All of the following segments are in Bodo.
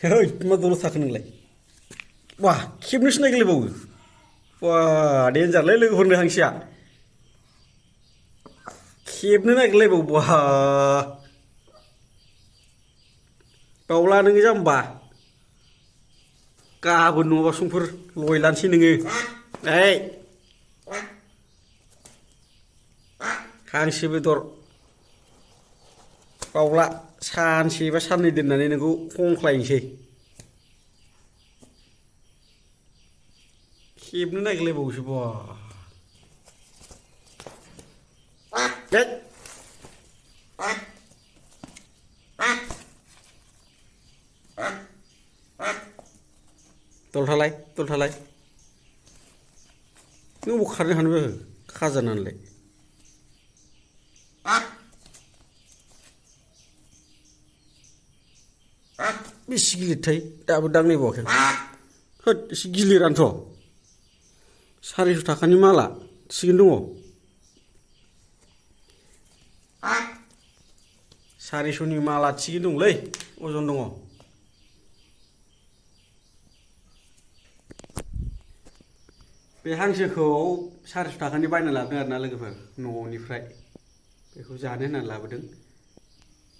Hei, मा दलद थाखो नोंलाय? वाह, खेबनैसो नायग्लायबावो। वाह, देन्जारलै लोगोफोरनो हांसोआ। खेबनै नागिरलायबावो वाह। बावला नोङो जाम्बा। गाबोन नङाबा समफोर लगायलानोसै नोङो। ओइ, हांसो बेदर बावला सानसे बा साननै दोननानै नोंखौ खंख्लायनोसै। खेबनै नागिरलायबावोसो बा। देद। दलथालाय दलथालाय। नों अबाव खारनो हानो जाखो खाजानानैलाय। बेसे गिलिरथाय दाबो दांनायबावाखै। होद एसे गिलिरानोथ'। 400 थाखानि माला थिगैनो दङ। 400नि माला थिगैनो दंलै अजन दङ। बे हांसोखौ 400 थाखानि बायना लाबोदों आरोना लोगोफोर न'निफ्राय। बेखौ जानो होननानै लाबोदों।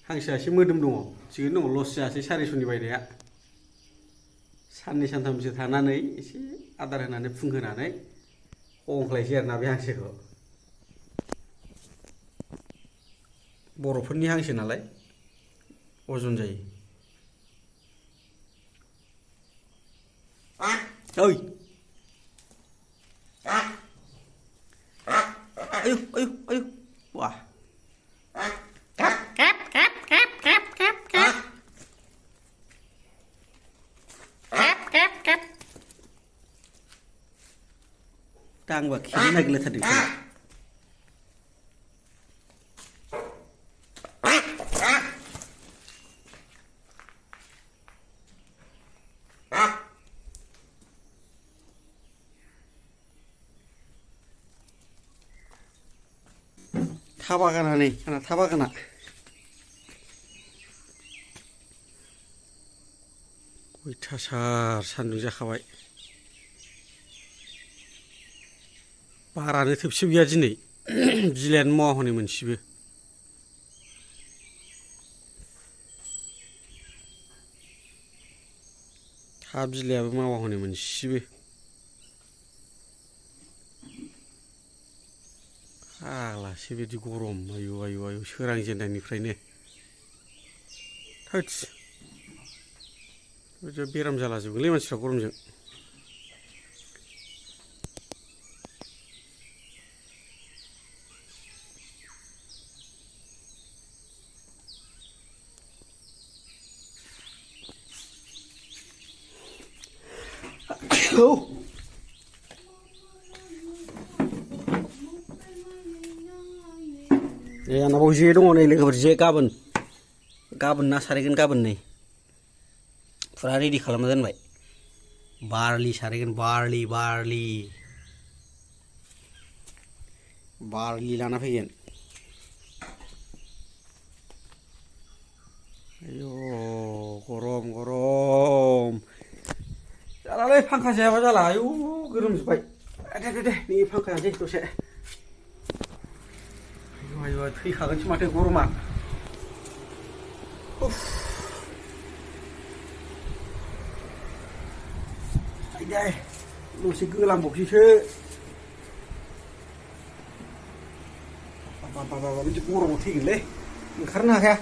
हांसोआ एसे मोदोम दङ थिगैनो दङ लस जायासै 400नि बायनाया। साननै सानथामसो थानानै एसे आदार होनानै फुंहोनानै खंख्लायसै आरोना बे हांसोखौ। बर'फोरनि हांसो नालाय अजन जायो। ओइ, आयु आयु आयु वाह। दांबा खेबनै नागिरलायथारदों। था बागाना नै आंना था बागाना। अयथासार सान्दुं जाखाबाय। बारानो थोबसेबो गैया दिनै। बिलाइयानो मावा हनै मोनसेबो। था बिलाइयाबो मावा हनै मोनसेबो। फाग्लासो बिदि गरम आयु आयु आयु सोरांजेननायनिफ्रायनो। थोदस बेराम जालाजोबगोनलै मानसिफ्रा गरमजों। औ ए आंनाव जे दङ नै लोगोफोर जे गाबोन ना सारहैगोन गाबोन नै फुरा रेडि खालामना दोनबाय। बारलि सारहैगोन बारलि लाना फैगोन। आयु गरम जालालै फांखा जायाबा जाला आयु गोलोमजोब्बाय। दे नै फांखा जानोसै दसे। आयु थैखागोनसो माथो गरमा। आयदै दसे गोलांबावसैसो। बाबा बिदि गरमाव थैगोनलै ओंखारनो हाखाया।